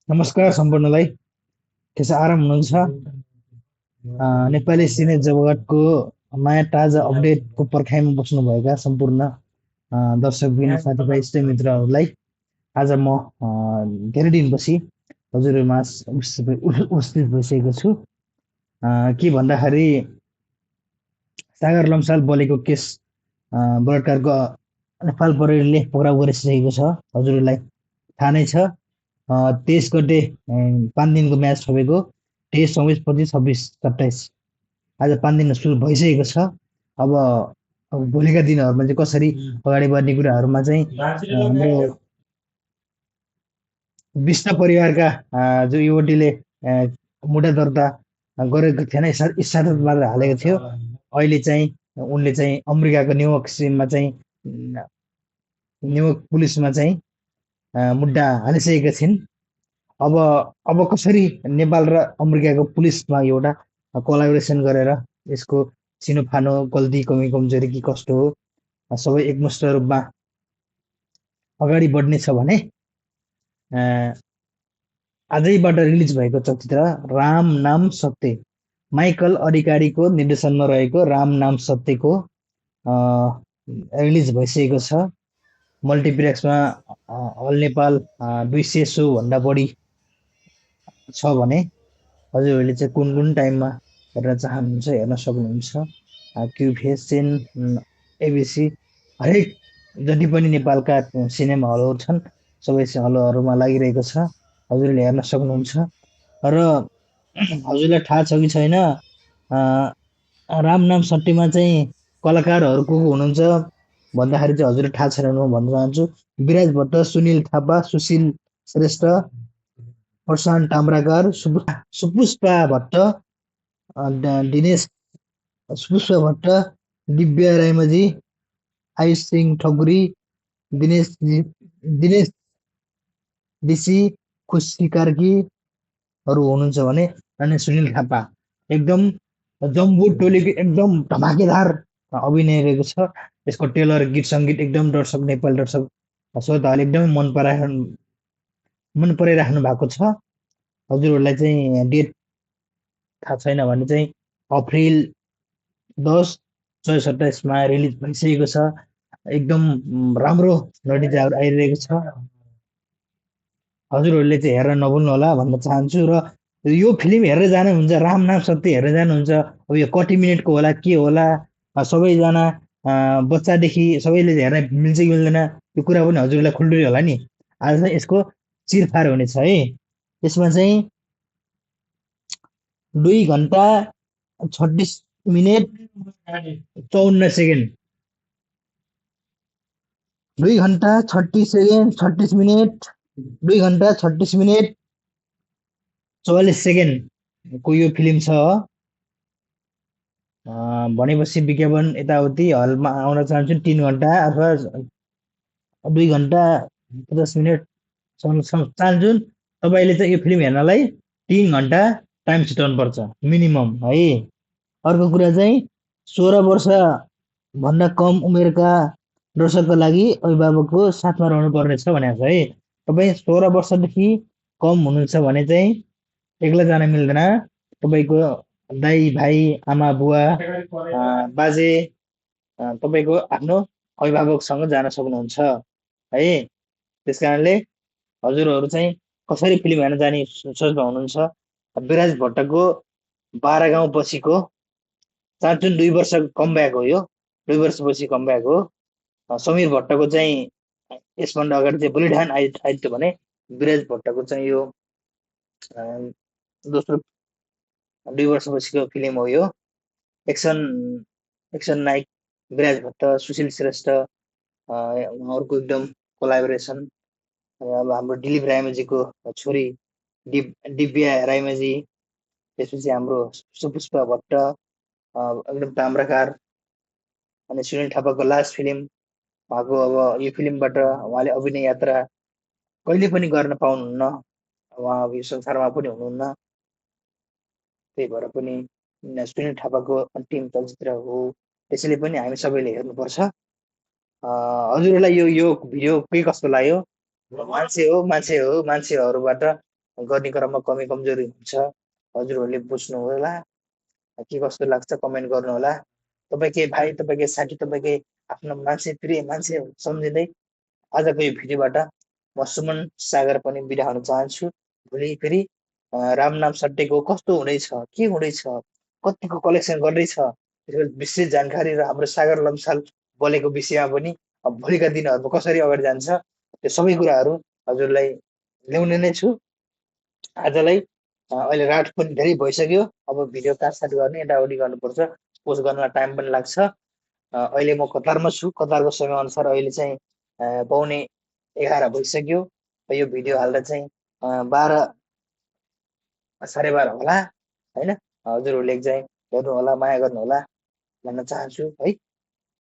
नमस्कार सम्पूर्णलाई। त्यसो आराम हुनुहुन्छ? नेपाली सिने जगतको नयाँ ताजा अपडेटको पर्खाइमा बस्नुभएका सम्पूर्ण दर्शकबिन साथीभाइ इष्टमित्रहरूलाई आज म धेरै दिनपछि हजुरहरूमा उपस्थित भइसकेको छु। के भन्दाखेरि सागर लम्साल बलेको केस बलात्कारको नेपाल प्रहरीले पक्राउ गरिसकेको छ। हजुरहरूलाई थाहा नै छ। 23 गते 5 दिनको म्याच छोपेको 23, 24, 25, 26, 27 आज 5 दिन सुरु भइसकेको छ। अब भोलिका दिनहरूमा चाहिँ कसरी अगाडि बढ्ने कुराहरूमा चाहिँ हाम्रो विष्ट परिवारका जो युवतीले मुद्दा दर्ता गरेको थिएन, स्टाटस मात्र हालेको थियो। अहिले चाहिँ उनले चाहिँ अमेरिकाको न्युयोर्क सिटीमा चाहिँ न्युयोर्क पुलिसमा चाहिँ मुद्दा हालिसकेका छिन्। अब कसरी नेपाल र अमेरिकाको पुलिसमा एउटा कोलाबोरेसन गरेर यसको सिनोफानो गल्ती कमी कमजोरी के कस्तो हो सबै एकमुष्ट रूपमा अगाडि बढ्नेछ भने आजैबाट रिलिज भएको चलचित्र राम नाम सत्य माइकल अधिकारीको निर्देशनमा रहेको राम नाम सत्यको रिलिज भइसकेको छ। मल्टिप्लेक्समा अल नेपाल 200 सो भन्दा बढी छ भने हजुरहरूले चाहिँ कुन कुन टाइममा हेर्न चाहनुहुन्छ हेर्न सक्नुहुन्छ। क्युफेसन एबिसी हरेक जति पनि नेपालका सिनेमा हलहरू छन् सबै हलहरूमा लागिरहेको छ, हजुरले हेर्न सक्नुहुन्छ। र हजुरलाई थाहा छ कि छैन राम नाम सट्टीमा चाहिँ कलाकारहरू को हुनुहुन्छ भन्दाखेरि चाहिँ हजुरले थाहा छैन म भन्न चाहन्छु। विराज भट्ट, सुनिल थापा, सुशील श्रेष्ठ, प्रशान्त ताम्राकार, सुपुष्पा भट्ट, दिनेश सुपुष्पा भट्ट, दिव्या रायमाझी, आयुष सिंह ठकुरी, दिनेश दिनेश डिसी, खुसी कार्कीहरू हुनुहुन्छ भने अनि सुनिल थापा एकदम जम्बू टोलीको एकदम धमाकेदार अभिनय रहेको छ। यसको टेलर गीत सङ्गीत एकदम दर्शक नेपाली दर्शक श्रोताहरूले एकदमै मन पराइराख्नु भएको छ। हजुरहरूलाई चाहिँ डेट थाहा छैन भने चाहिँ अप्रिल 10, 27मा रिलिज भइसकेको छ। एकदम राम्रो नतिजाहरू आइरहेको छ। हजुरहरूले चाहिँ हेरेर नभुल्नु होला भन्न चाहन्छु। र यो फिल्म हेरेर जानुहुन्छ, राम नाम सत्य हेरेर जानुहुन्छ। अब यो कति मिनटको होला के होला सबैजना बच्चादेखि सबैले हेर्न मिल्छ कि मिल्दैन यो कुरा पनि हजुरलाई खुल्दुरी होला नि। आज चाहिँ यसको चिरफार हुनेछ है। यसमा चाहिँ 2 घन्टा 36 मिनट 54 सेकेन्ड 2 घन्टा 36 सेकेन्ड 36 मिनट 2 घन्टा 36 मिनट 44 सेकेन्डको यो फिल्म छ। भनेपछि विज्ञापन यताउति हलमा आउन चाहन्छु 3 घन्टा अथवा 2 घन्टा 50 मिनट चाहन्छु। तपाईँले चाहिँ यो फिल्म हेर्नलाई 3 घन्टा टाइम छुट्याउनुपर्छ मिनिमम है। अर्को कुरा चाहिँ 16 वर्ष भन्दा कम उमेरका दर्शकको लागि अभिभावकको साथमा रहनु पर्नेछ भनेको छ है। तपाईँ 16 वर्षदेखि कम हुनुहुन्छ भने चाहिँ एक्लै जान मिल्दैन। तपाईँको दाइ भाइ आमा बुवा बाजे तपाईँको आफ्नो अभिभावकसँग जान सक्नुहुन्छ है। त्यस कारणले हजुरहरू चाहिँ कसरी फिल्म हेर्न जाने सोचमा हुनुहुन्छ। विराज भट्टको 12 गाउँ पछिको चार्जुन 2 वर्ष कम भएको हो। यो 2 वर्षपछि कम भएको हो। समीर भट्टको चाहिँ यसभन्दा अगाडि चाहिँ बलिदान आइत्यो भने विराज भट्टको चाहिँ यो दोस्रो 2 वर्षपछिको फिल्म हो यो। एक्सन नायक विराज भट्ट, सुशील श्रेष्ठ उहाँहरूको एकदम कोलाबोरेसन। अब हाम्रो दिलीप रायमाझीको छोरी दिव्या रायमाझी, त्यसपछि हाम्रो सुपुष्पा भट्ट एकदम ताम्राकार अनि सुनिल थापाको लास्ट फिल्म उहाँको। अब यो फिल्मबाट उहाँले अभिनय यात्रा कहिले पनि गर्न पाउनुहुन्न, उहाँ अब यो संसारमा पनि हुनुहुन्न। त्यही भएर पनि सुनिल थापाको अन्तिम चलचित्र हो, त्यसैले पनि हामी सबैले हेर्नुपर्छ। हजुरहरूलाई यो भिडियो के कस्तो लाग्यो? मान्छेहरूबाट गर्ने क्रममा कमी कमजोरी हुन्छ हजुरहरूले बुझ्नु होला के कस्तो लाग्छ कमेन्ट गर्नु होला तपाईँकै भाइ तपाईँकै साथी तपाईँकै आफ्नो मान्छे प्रिय मान्छे सम्झिँदै आजको यो भिडियोबाट म सुमन सागर पनि बिदा हुन चाहन्छु भोलि फेरि रामनाम सट्टेको कस्तो हुँदैछ के हुँदैछ कतिको कलेक्सन गर्दैछ त्यसको विशेष जानकारी र हाम्रो सागर लम्साल बोलेको विषयमा पनि भोलिका दिनहरूमा कसरी अगाडि जान्छ त्यो सबै कुराहरू हजुरलाई ल्याउने नै छु आजलाई अहिले रात पनि धेरै भइसक्यो अब भिडियो काटसाट गर्ने यताउति गर्नुपर्छ पोस्ट गर्नलाई टाइम पनि लाग्छ अहिले म कतारमा छु कतारको समयअनुसार अहिले चाहिँ पाउने 11 भइसक्यो यो भिडियो हाल्दा चाहिँ 12 12:30 होला होइन हजुरहरूले चाहिँ हेर्नु होला माया गर्नु होला भन्न चाहन्छु है